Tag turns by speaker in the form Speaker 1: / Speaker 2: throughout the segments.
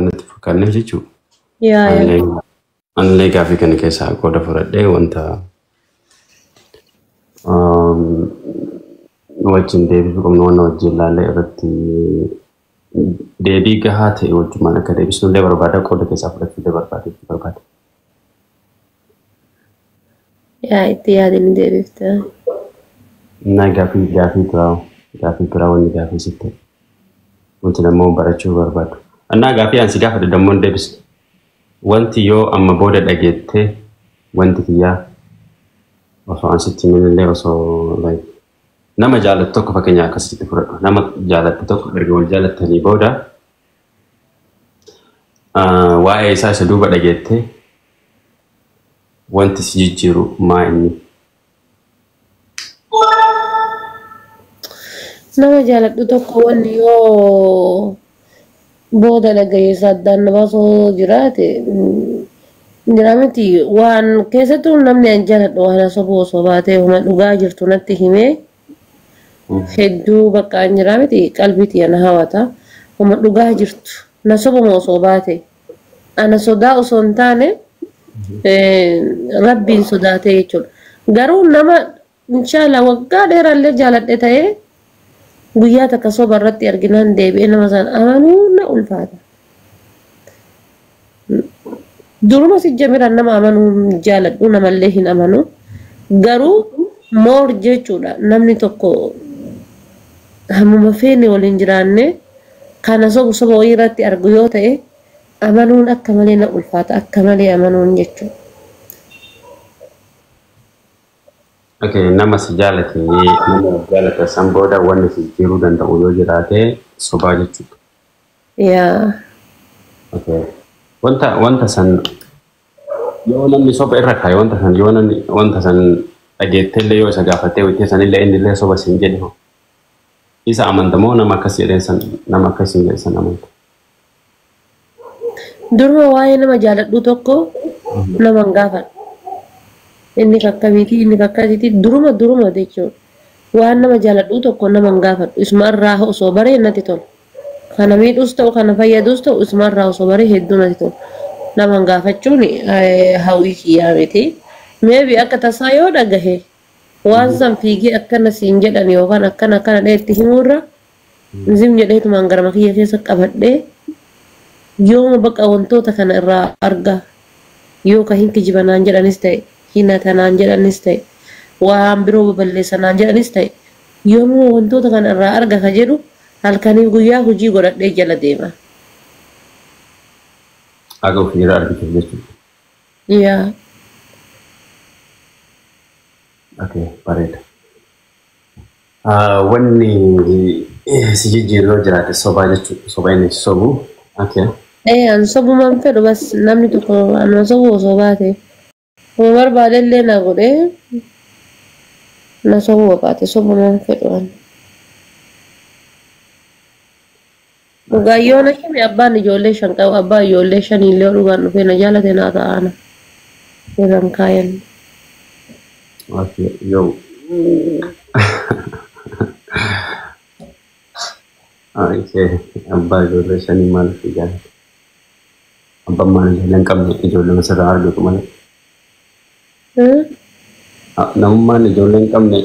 Speaker 1: natti fakkaanne jechuudha.
Speaker 2: Yaa yaa.
Speaker 1: Anillee gaaffii kana keessaa qooda fudhadhee wanta wajjin deebisuu qabnu waan wajjin ilaallee irratti deebii gahaa ta'e wajjumaan akka deebisnu illee barbaada, qooda keessaa fudhachuu illee barbaada jechuu barbaada.
Speaker 2: Yaa itti yaadin deebifte.
Speaker 1: Na gaaffii biraa wanni gaaffii sitti wanti namoo barachuu barbaadu. Annaa gaaffii ani si gaafadhe dammoo hin deebisne. Wanti yoo amma booda dhageettee wanti kiyyaa osoo an sitti himinillee osoo like nama jaalattu tokko, fakkeenya akkasitti fudhadhu, nama jaalattu tokko erga wal jaalattanii booda waa'ee isaa isa duuba dhageettee wanti si jijjiiru maa inni?
Speaker 2: Nama jaaladhu tokko wanni yoo booda dhagayeessa addaan na baasoo jiraate jira miti. Waan keessattuu namni an jaaladhu waan sobuu osoo baatee homa dhugaa jirtu natti himee hedduu bakka an jira miti, qalbii tiyya na hawata. Homa dhugaa jirtu na sobuma osoo baate, ana sodaa osoo hin taane rabbiin sodaatee jechuudha. Garuu nama inshallah waggaa dheeraallee jaaladhe ta'ee guyyaa takka soba irratti arginaan deebi'ee nama sana amanuu na ulfaata. Duruma si jamiran nama amanuu hin jaaladhu, namallee hin amanu. Garuu moor jechuudha, namni tokko hammuma feene waliin jiraanne kana sobu soba wayii irratti argu yoo ta'e amanuun akka malee na ulfaata, akka malee amanuun jechuudha.
Speaker 1: Okay, nama si jaalate, nama jaalate san booda wanni si jijjiiruu danda'u yoo jiraate sobaa jechuudha.
Speaker 2: Yaa.
Speaker 1: Okay. Wanta san yoo namni soba irra kaa'e, wanta san yoo namni wanta san dhageettellee yoo isa gaafattee wayitee sanillee inni illee soba siin jedhe hoo, isa amanta moo nama akkas jedheen san, nama akkas siin jedhe san amanta?
Speaker 2: Duruma waa'ee nama jaaladhu tokko nama hin gaafadhu. Inni kakkamiiti, inni kakkasiiti, duruma jechuudha. Waan nama jaaladhu tokko nama hin gaafadhu. Isuma irraa osoo baree natti tola. Kana miidhus ta'u, kana fayyadus ta'u, isuma irraa osoo baree hedduu natti tola. Nama hin gaafachuun hawwii kiyyaa miti. Maybe akka tasaa yoo dhagahe waan san fiigee akkana siin jedhan yookaan akkana akkana dheetti himuurra zim jedheetumaan garama kiyya keessa qabadhee yooma bakka wantoota kana irraa argaa yoo ka hin kijibanaan jedhanis ta'e, hinatanaan jedhanis ta'e, waan biroo baballeessanaan jedhanis ta'e, yoomuma wantoota kana irraa arga ka jedhu halkanii guyyaa hojii godhadhee jala deema.
Speaker 1: Akka ofii irraa argituuf jechuudha.
Speaker 2: Yaa.
Speaker 1: Okay, bareeda. Wanni si jijjiiru yoo jiraate sobaa jechuudha. Soba inni si sobu. Okay.
Speaker 2: Ee, an sobumaan fedhu bas, namni tokko anuma sobuu osoo baate. Kuma barbaadellee na godhee na sobuu baate sobumaan fedhu an. Dhugaan yoo na hime abbaan ijoollee 5 qabu, abbaa ijoollee shaniillee yoo dhugaan dhufee na jaalate naa ta'a ana. Irraan kaayan.
Speaker 1: Okay, yoo. Okay, abbaa ijoollee shanii maaliif si jaalate? Abbaan maal ijoollee hin qabne ijoollee masirraa argatu malee. Namummaan ijoollee hin qabne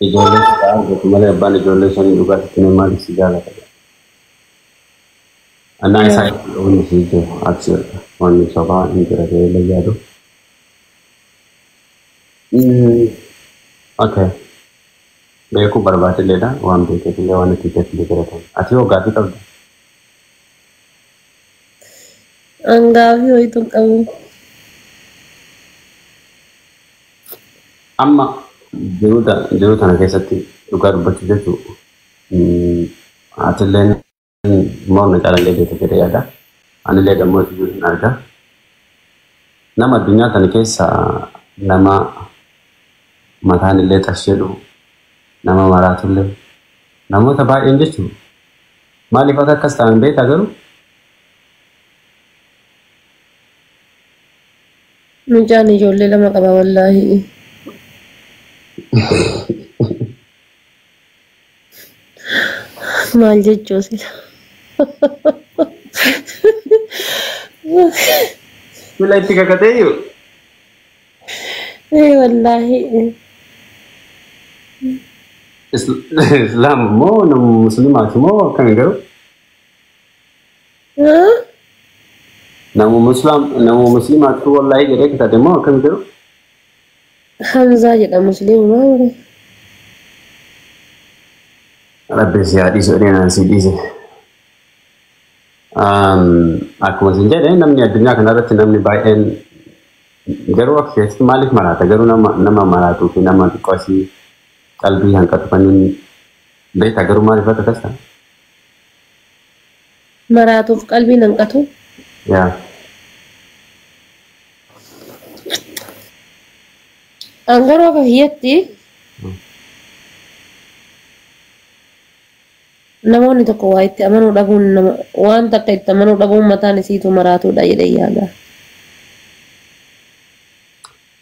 Speaker 1: ijoollee sirraa argatu malee abbaan ijoollee shanii dhugaa sitti himee maaliif si jaalata? Annaa isaa wanni si jiru absolutely wanni sobaa hin jira jedhee yaadu. Okay. Beekuu barbaadilleedha, waan beekeefillee waan itti beekillee jedhatan. Ati hoo gaaffii qabda?
Speaker 2: An gaafii wayitu hin qabu.
Speaker 1: Amma jiruu tana keessatti dhugaa dubbachuu jechuu atilleen morna caalallee beekte jedhee yaada. Anillee dammoo itti hin arga. Nama addunyaa tana keessa nama mataan illee xash jedhu, nama maraatullee, namoota baay'een jechuun maaliif akka akkas ta'an beektaa garuu?
Speaker 2: Mucaan ijoollee 2 qaba wallaahi. Maal jechuu sila?
Speaker 1: Sila itti kakateeyyu.
Speaker 2: Ee wallaahi.
Speaker 1: Islaam moo nama musliimaati moo akkami garuu? Nama musliim nama musliimaatu wallaahi jedhee kakate moo akkami garuu?
Speaker 2: Hamzaa jedha musliimumaa mure.
Speaker 1: Rabbi si haa dhiisu jedhee si dhiise. Akkuma isin jedhe namni addunyaa kanarratti namni baay'een garuu akka keessatti maaliif maraata? Garuu nama maraatuu fi nama xiqqoo asii qalbii hanqatu kanneen beektaa garuu maaliif akka akkas ta'a?
Speaker 2: Maraatuuf qalbiin hanqatu.
Speaker 1: Yaa.
Speaker 2: An garuu akka kiyyatti namoonni tokko waa itti amanuu dhabuun nama waan takka itti amanuu dhabuun mataan isiitu maraatuudha jedhee yaada.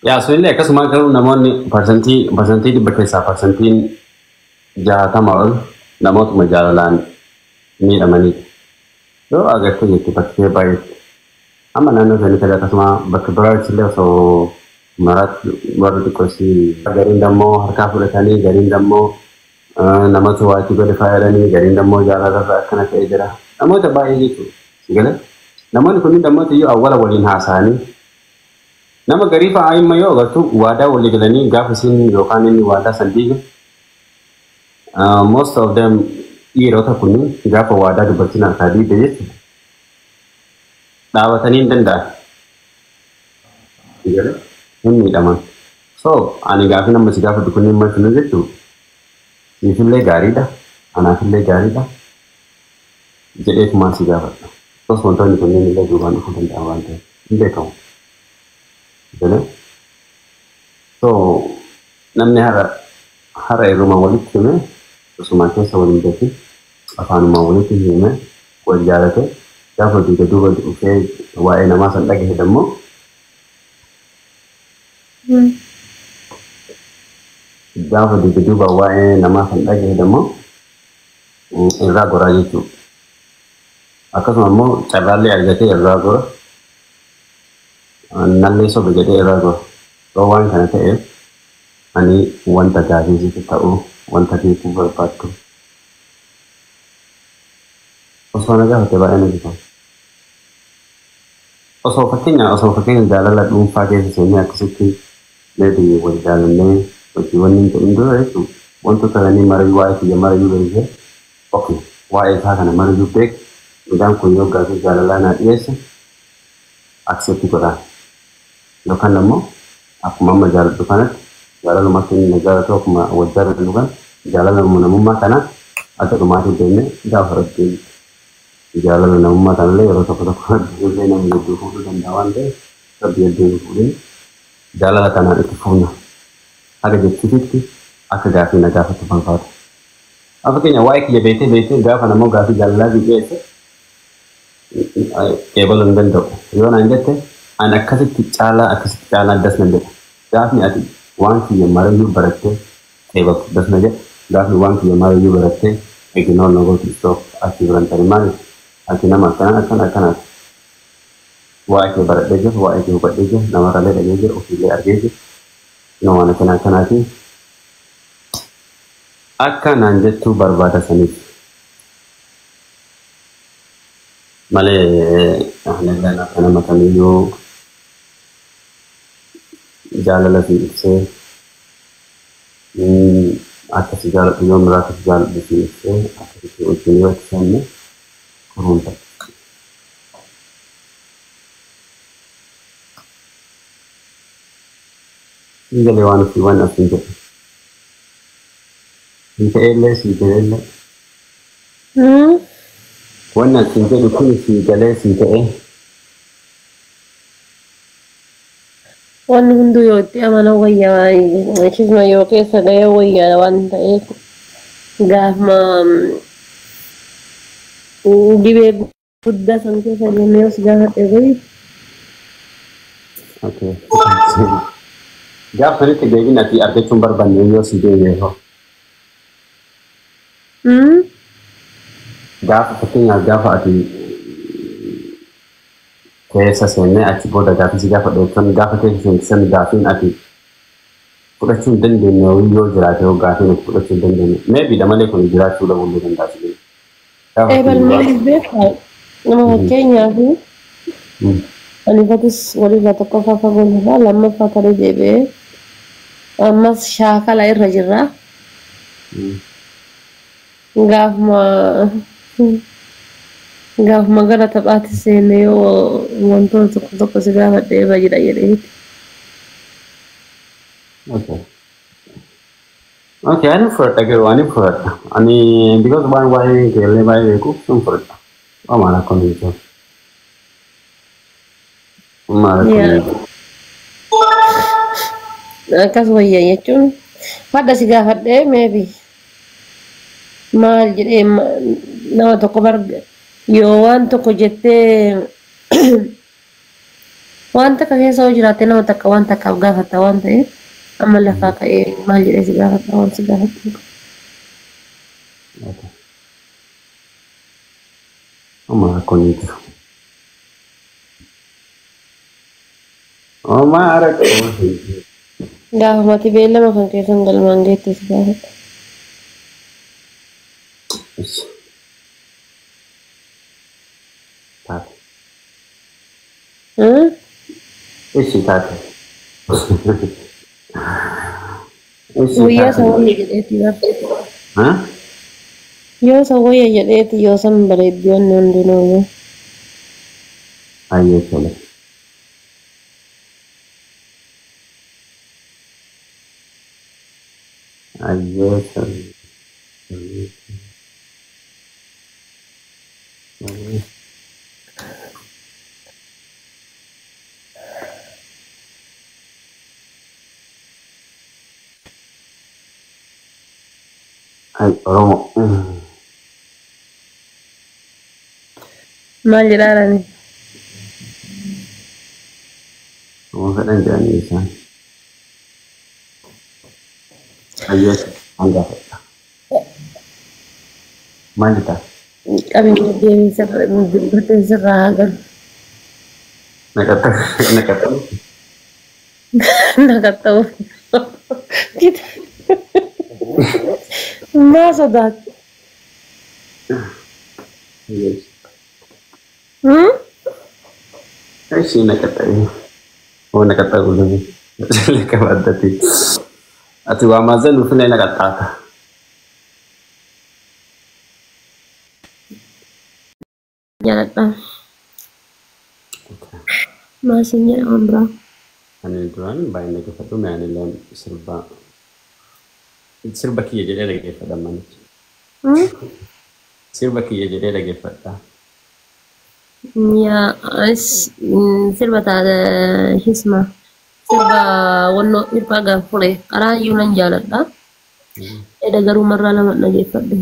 Speaker 1: Yaa sunillee akkasuma garuu namoonni parsantii 100 keessaa parsantiin 60 ol namootuma jaalalaan miidhamanidha. Yoo agartee jirtu bakkee baay'eetti. Amma naannoo isaanii kan akkasuma bakka biraatti illee osoo maraatti warri xiqqoosii gariin dammoo harkaa fudhatanii gariin dammoo namatu waa itti godhe faayadanii gariin dammoo jaalalarra akkana ta'ee jira. Namoota baay'ee jechuudha. Si galee? Namoonni kunniin dammoo iyyuu awwala waliin haasa'anii nama garii fa'aa immoo yoo agartu waadaa walii galanii gaafa isin yookaan inni waadaa san diige, most of them dhiirota kunniin gaafa waadaa dubartiin harkaa diigde jechuudha. Dhaabatanii hin danda'an. Si galee? Hin miidhaman. So ani gaafii nama si gaafadhu kunniin martinuu jechuudha. Siifillee gaariidha. Anaafillee gaariidha. Jedheetumaan si gaafadha. Akkasumas wantoonni kunneen illee duubaan dhufuu danda'an waan ta'eef hin beekamu. Galee? So namni har'a irruma walitti hime osuma keessa waliin beekin afaanumaan walitti hime wal jaalate gaafa duuba duuba dhufee waa'ee namaa san dhagahe dammoo gaafa duuba duuba waa'ee namaa san dhagahe dammoo irraa goraa jechuudha. Akkasuma immoo carraallee argatee irraa gora nallee soba jedhee irraa gora. So waan kana ta'eef ani wanta gaafii sitti ta'u wanta beekuu barbaaddu osoo na gaafate baay'ee natti tola. Osoo fakkeenya jaalala dhuunfaa keessa seennee akkasitti maybe wal jaalannee hojii wanni hin ta'in dura jechuudha. Wantoota kanneen marayyuu waa'ee kiyya marayyuu beekee, okay, waa'ee isaa kana marayyuu beek, midhaan kun yoo gaafii jaalalaa naa dhiyeesse accept godhaan. Yookaan immoo akkuma amma jaaladhu kanatti jaalaluma akka inni na jaalatu akkuma wal jaalannu kana jaalala namummaa kana akka dhumaatii deemnee gaafa rabbiin jaalala namummaa kanallee yeroo tokko tokko rabbiin nama hedduu fuudhuu danda'a waan ta'eef rabbi hedduu nu fuudhee jaalala kanaan itti fufna. Haga jechuutitti akka gaafii na gaafatu barbaada. Amma fakkeenya waa'ee kiyya beektee beektee gaafa namoo gaafii jaalalaa si dhiyeesse qeebaluu hin danda'u. Yoo naan jette ani akkasitti caalaa das nan jedha. Gaafni ati waan kiyya marayyuu barattee qeebaltu das na jedha. Gaafni waan kiyya marayyuu barattee ignore na gootu stop ati biran tarii maaliif ati nama akkana akkana akkanaati. Waa'ee kee baradhee jira, waa'ee kee hubadhee jira, namarrallee dhagee jira, ofiillee argee jira. Nama waan akkana akkanaati. Akka naan jettuu barbaada saniif. Malee anilleen akka nama kamiyyuu jaalala fi ibsee akkasi jaaladhu yoo miraa akkasi jaaladhu fi ibsee akkasitti wajjin yoo itti seenne kuruun ta'a. Sii galee waan ofii waan ofiin jedhu. Sii ta'ellee sii galeellee. Wanni asin jedhu kun sii galee sii ta'ee.
Speaker 2: Wanni hunduu yoo itti amanan wayyaa isuma yoo keessa ga'ee wayyaa waan ta'eef gaafuma dhibee guddaa san keessa deemee os gaafadhe wayi.
Speaker 1: Okay. Gaafa sanitti deebiin ati argachuu hin barbaanne yoo si deebi'e hoo? Gaafa fakkeenyaaf gaafa ati Keessa seennee achi booda gaafii si gaafadhu jechuun gaafa keessa seensisan gaafiin ati fudhachuu hin dandeenye yoo jiraate yoo gaafiin ati fudhachuu hin dandeenye. Maybe dha malee kun jiraachuu dhabuu illee danda'a. Gaafa
Speaker 2: Eebal maaliif beekaa? Nama fakkeenyaaf ani fatis walirraa tokkoffaa fagoo jirra, lammaffaa tarii deebi'ee ammas shaakala irra jirra. Gaafuma gara taphaatti seenne yoo wantoota tokko tokko si gaafadhe irra jira jedheeti.
Speaker 1: Okay. Okay, ani fudhadha garuu ani fudhadha. Ani because waan waa'ee keellee baay'ee beekuuf sun fudhadha. Homaa rakkoon hin jiru. Homaa rakkoon hin jiru.
Speaker 2: Akkas wayya jechuun fadha si gaafadhee maybe maal jedhee nama tokko bar yoo waan tokko jettee waan takka keessa yoo jiraatte nama takka waan takkaaf gaafatta waan ta'eef amma lafaa ka'ee maal jedhee si gaafadha waan si gaafadhu.
Speaker 1: Okay. Homaa rakkoon hin jiru. Homaa rakkoon hin jiru.
Speaker 2: Gaafumati beellama kan keessan galmaan geette si gaafadha.
Speaker 1: Ishi. Taate. Ishi taate. Ishi
Speaker 2: Guyyaa
Speaker 1: taate.
Speaker 2: san wayya jedheeti gaafadha.
Speaker 1: Ha?
Speaker 2: Yoo san wayya jedheeti yoo san bareeddi wanni hundinuu.
Speaker 1: Ayyee tole. Ayyee tole. Ayyee. Ay, Oromoo.
Speaker 2: Maal jedhaarani?
Speaker 1: Waan fedhan jedhanii isaan. Ayyee an gaafadha. Maal jettaa?
Speaker 2: Qabeenya deebiin sirraa sirraa haa galu.
Speaker 1: Naqatta naqatta.
Speaker 2: Naqatta'u. Maa sodaatu?
Speaker 1: Ishi naqatta'e. Oo naqatta'u lubi. Qabaddati. Ati waa maazan ulfinee naqattaata.
Speaker 2: Jaaladha. Maasin jedha waan biraa.
Speaker 1: Ani duraan baay'ee dhaggeeffadhu mi'aan illee sirba sirba kiyya jedhee dhaggeeffadha manichi. Sirba kiyya jedhee dhaggeeffadha.
Speaker 2: Yaa anis sirba taate hisma sirba wannoo hirphaa gaafure karaa iyyuu nan jaaladha. Eda garuu marraa lama dhaggeeffadhe.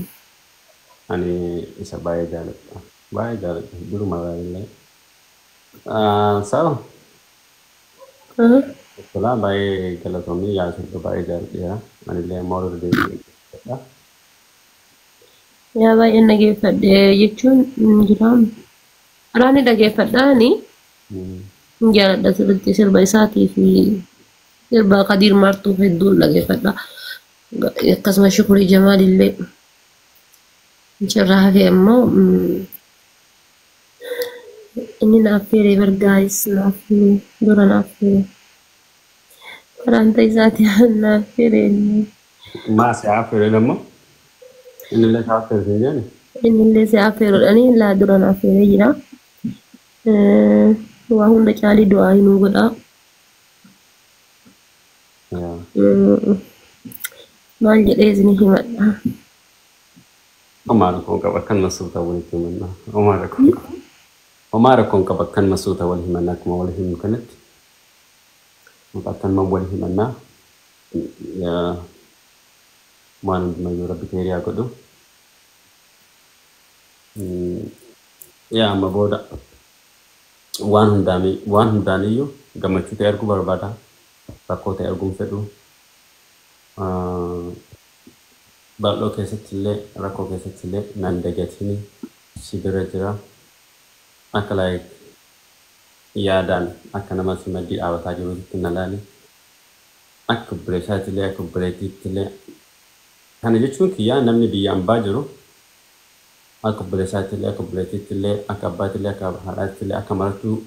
Speaker 1: Ani isa baay'ee jaaladha. Baay'ee jaaladha. Duruma illee. Sawa. Tola baay'ee galatoomii yaa sirba baay'ee jaaladheera. Ani illee immoo irra deebi'ee dhaggeeffadha.
Speaker 2: Yaa baay'een dhaggeeffadhe jechuun jiraam. Karaa ni dhaggeeffadhaani hin jaaladha sirriitti sirba isaatii fi sirba Kadiir Martuu hedduun dhaggeeffadha. Akkasuma Shukurii Jamaal illee. Achirraa hafe ammoo inni naaf feeree bargaayis naaf feeree dura naaf feeree. Karaan isaatii naaf feeree inni.
Speaker 1: Maa si affeere immoo? Inni illee si affeere hin jenne?
Speaker 2: Inni illee si affeeruudhaani laa dura naaf feeree jira. Waa hunda caalii du'aa hinuu godhaa. Maal jedhee isin himadha.
Speaker 1: Homaa rakkoon qaba akkanuma suuta walitti himanna. Homaa rakkoon qaba. Homaa rakkoon qaba akkanuma suuta wal himanna akkuma wal himu kanatti. Akkanuma wal himannaa. Waan hundumayyuu rabbi keeriyaa godhu. Yaa amma booda waan hundaanii waan hundaaniyyuu gammachuu ta'e arguu barbaada. Rakkoo ta'e arguu hin fedhu. Bal'oo keessatti illee rakkoo keessatti illee nan dagatini si bira jira. Akka like Yaadaan akka nama si maddii dhaabataa jirutti na laali. Akka obboleessaatti illee akka obboleettiitti illee. Kana jechuun kiyyaa namni biyya ambaa jiru akka obboleessaatti illee akka obboleettiitti illee akka abbaatti illee akka haadhaatti illee akka marattuu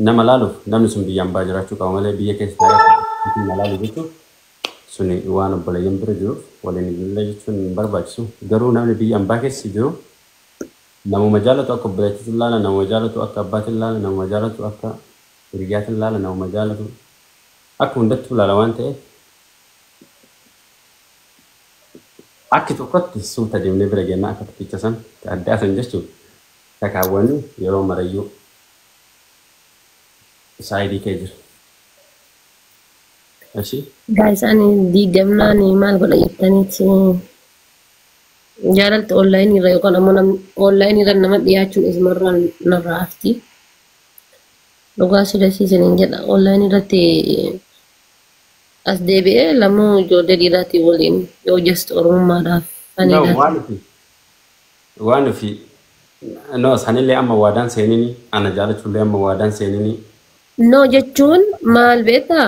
Speaker 1: nama laaluuf namni sun biyya ambaa jiraachuu qaba malee biyya keessa taa'ee na laalu jechuun suni waan obboleeyyan bira jiruuf waliin illee jechuun hin barbaachisu. Garuu namni biyya ambaa keessa jiru namuma jaalatu akka obboleettiitti ilaala, namuma jaalatu akka abbaatti ilaala, namuma jaalatu akka hiriyyaatti ilaala, namuma jaalatu akka hundattuu ilaala waan ta'eef akki tokkotti suuta deemnee bira geenna akka tokkicha san addaa san jechuun takaawwanii yeroo marayyuu saayidii kee jira. Ashi
Speaker 2: Guys, ani diigamnaan maal godha jettaniiti jaalalti onlaayinii irra yookaan ammoo onlaayinii irra nama dhiyaachuun isumarraa narraa hafti. Dhugaa sila siisaniin jedha onlaayinii irratti as deebi'ee lamuu ijoollee dhiiraatii waliin yoo just oromummaadhaaf
Speaker 1: No,
Speaker 2: aniidhaaf.
Speaker 1: waan ofii no sanillee amma waadaan seenini ana jaalachuullee amma waadaan seenini.
Speaker 2: No jechuun maal beektaa?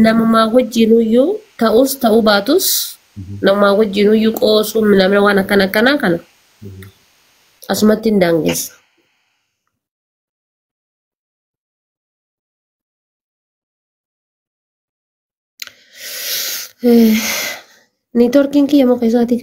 Speaker 2: Namumaa wajjinuyyuu ta'us ta'uu baatus namumaa wajjinuyyuu qoosuu namni waan akkana akkanaa kana asumatti hin daangessa. Niitoorkiin kiyya muka isaatii.